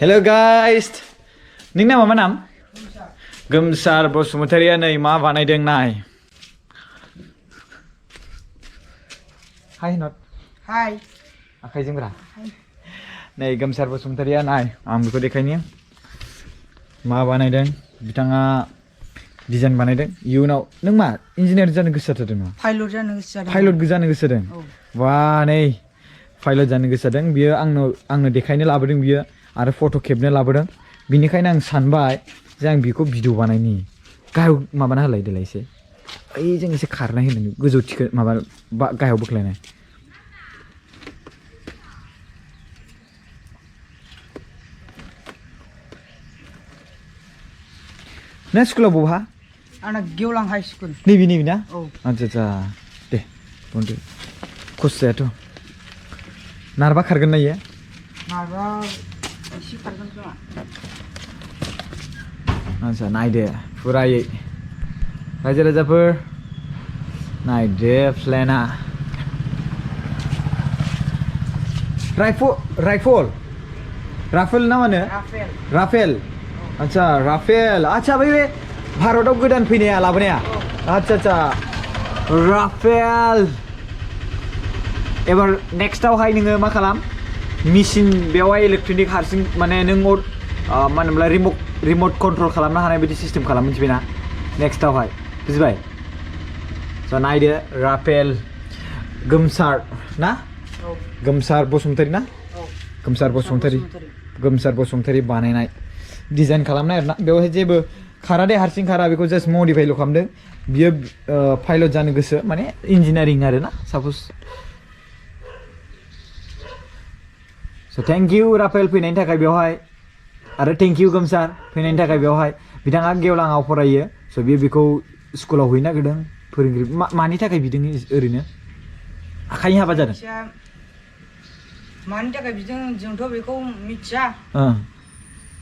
Hello guys. Ning nama apa nam? Gwmsar Basumatary नै मा बानायदों नाय. Hi not. Hi. आखाइजों ब्रा. नै Gwmsar Basumatary नाय आं बेखौ देखायनि. मा बानायदों बिथाङा डिजाइन बानायदों इयुनाव नों मा इन्जिनियार जानो गोसो जादों नामा? पाइलट जानो गोसो जादों. पाइलट जानो गोसो जादों. वाह नै पाइलट जानो गोसो जादों बियो आंनो देखायनो लाबोदों बियो आरो फट' खेबनो लाबोदों बिनिखायनो आं सानबाय जे आं बेखौ भिडिअ बानायनि गाहायाव माबाना होलाय देलाय एसे ओइ जों एसे खारनाय होनो गोजौ थिखो माबा गाहायाव बोख्लायनाय ना स्कुलाव बहा आंना गेवलां हाई स्कुल नैबे ना औ आच्छा दे बुंदो खस्थ' नारबा खारगोन ना इयो नारबा एसे खारगोन खोमा आच्छा नायदो फुरायै रायजो राजाफोर नायदो प्लेना राफेल ना मा होनो राफेल आच्छा राफेल आच्छा बै भारताव गोदान फैनाया लाबोनाया आच्छा राफेल एबार नेक्स्टआवहाय नोङो मा खालाम मेसिन बेवहाय इलेक्ट्रनिक हारसिं माने नों मा होनोमोनलाय रिमोट कन्ट्रल खालामनो हानाय बायदि सिस्टेम खालाम मिथिबायना नेक्स्टआवहाय बुजिबाय स' नायदो राफेल गोमसार ना गोमसार बसुमतारी ना गोमसार बसुमतारी बानायनाय डिजाइन खालामनाय आरोना बेवहाय जेबो खारा दे हारसिं खारा बेखौ जास्ट मडिफाइल' खालामदों बियो पाइलट जानो गोसो माने इन्जिनियारिं आरोना साप'ज स' थेंक इउ राफेल फैनायनि थाखाय बेवहाय आरो थेंक इउ गोमसार फैनायनि थाखाय बेवहाय बिथाङा गेवलाङाव फरायो स' बियो बेखौ स्कुलाव हैनो नागिरदों फोरोंगिरि मानि थाखाय बिदों ओरैनो आखाइनि हाबा जादों मानि थाखाय बिदों जोंथ' बेखौ मिथिया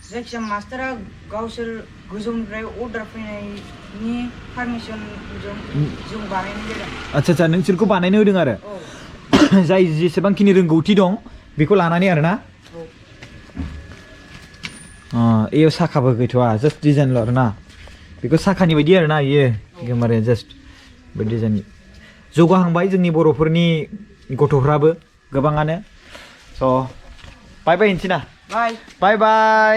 जायखिजाया मास्टारा गावसोर गोजौनिफ्राय अर्डार फैनायनि पारमिसनजों जों बानायनाय जादों आच्छा नोंसोरखौ बानायनो होदों आरो जाय जेसेबांखिनि रोंगौथि दं बेखौ लानानै आरोना इयो साखाबो गैथ'आ जास्ट डिजाइनल' आरोना बेखौ साखानि बायदि आरोना इयो एकदमबारे जास्ट बे डिजाइन जौगाहांबाय जोंनि बर'फोरनि गथ'फ्राबो गोबाङानो स' बाय होनसै ना बाय